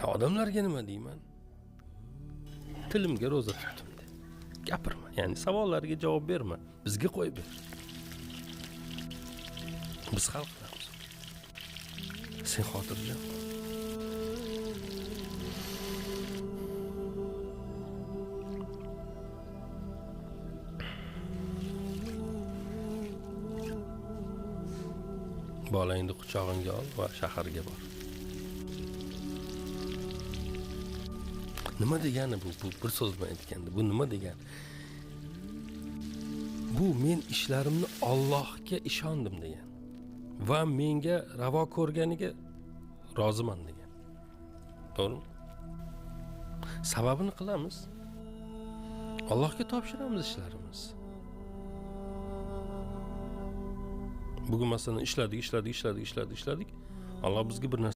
Odamlarga nima deyman? Tilimga ro'za tutdim de. Gapirma, ya'ni savollarga javob berma, bizga qo'yib ber. Biz hal qilamiz. Sen xotirjam. Bolangni quchog'ingga ol va shaharga bor. Nima degani bu? Bu bir so'z bilan aytganda, bu nima degani? Bu men ishlarimni Allohga ishondim degan va menga ravo ko'rganiga roziman degan. To'g'rimi? Sababini qilamiz. Allohga topshiramiz ishlarimiz. Bugun masalan ishladik. Alloh bizga bir narsa